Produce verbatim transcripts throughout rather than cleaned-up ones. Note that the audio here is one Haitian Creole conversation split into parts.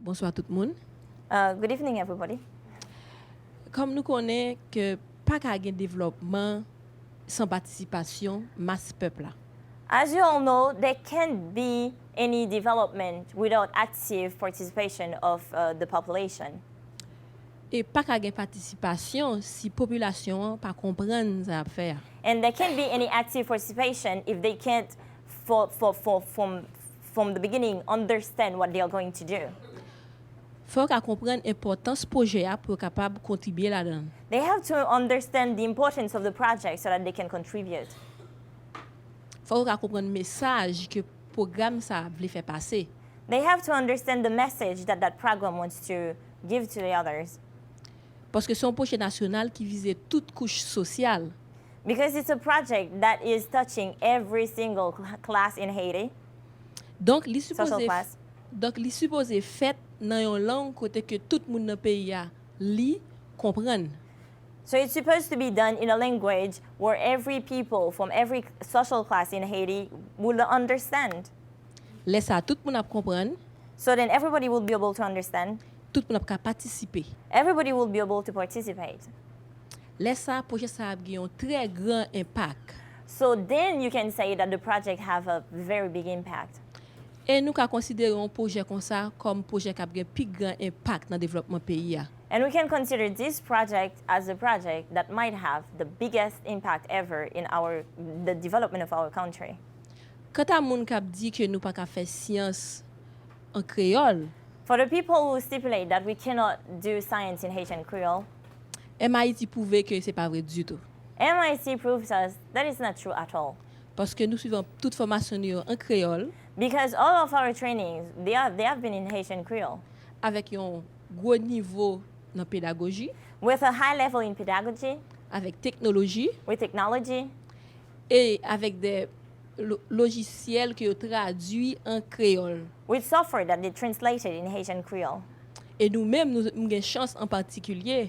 Bonswa tout moun. Uh, good evening, everybody. Kòm nou konnen ke pa ka gen devlòpman san patisipasyon mas pèp la. As you all know, there can't be any development without active participation of uh, the population. E pa ka gen patisipasyon si popilasyon an pa konprann sa y ap fè a. And there can't be any active participation if they can't, for, for, for, from, from the beginning, understand what they are going to do. Fò yo ka konprann enpòtans pwojè a pou yo kapab kontribye ladan l. They have to understand the importance of the project so that they can contribute. Fò yo ka konprann mesaj ke pwogram sa a vle fè pase. They have to understand the message that that program wants to give to the others. Paske se yon pwojè nasyonal ki vize tout kouch sosyal. Because it's a project that is touching every single cl- class in Haiti. Donk li Social sipoze class. Donk li sipoze fèt nan yon lang kote ke tout moun nan peyi a li konprann. So it's supposed to be done in a language where every people from every social class in Haiti will understand. Lè sa a, tout moun ap konprann, So then everybody will be able to understand. Tout moun ap ka patisipe. Everybody will be able to participate. Lè sa a, pwojè sa a ap gen yon trè gran enpak. So then you can say that the project have a very big impact. E nou ka konsidere yon pwojè konsa kòm pwojè k ap gen pi gran enpak nan devlòpman peyi a. And we can consider this project as a project that might have the biggest impact ever in our the development of our country. Kanta moun k ap di ke nou pa ka fè syans an kreyòl, For the people who stipulate that we cannot do science in Haitian Creole, M I T pwouve ke se pa vre ditou. M I T proves us that it's not true at all. Paske nou swiv tout fòmasyon nou yo an kreyòl, Because all of our trainings, they, are, they have been in Haitian Creole, avèk yon gwo nivo nan pedagoji, with a high level in pedagogy, avèk teknoloji, with technology, e avèk de lo- lojisyèl ke yo tradui an kreyòl. with software that they translated in Haitian Creole. E nou menm, nou, nou gen chans an patikilye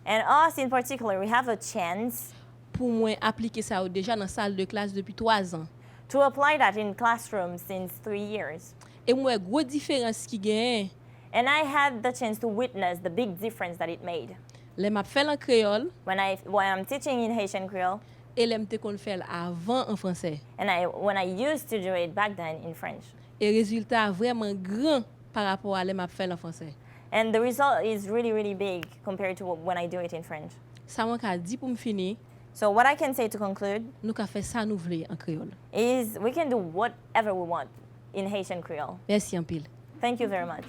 And us in particular, we have a chance pou mwen aplike sa yo deja nan sal de klas depi twa zan. to apply that in classrooms since three years. E m wè gwo diferans ki genyen And I had the chance to witness the big difference that it made. Lè m ap fè l an kreyòl, When I when I'm teaching in Haitian Creole, e lè m te konn fè l avan an fransè. And I when I used to do it back then in French. E rezilta a vrèman gran pa rapò a lè m ap fè l an fransè. And the result is really, really big compared to when I do it in French. Sa mwen ka di pou m fini, So what I can say to conclude nou ka fè sa nou vle an kreyòl. Is we can do whatever we want in Haitian Creole. Mèsi anpil. Thank you very much.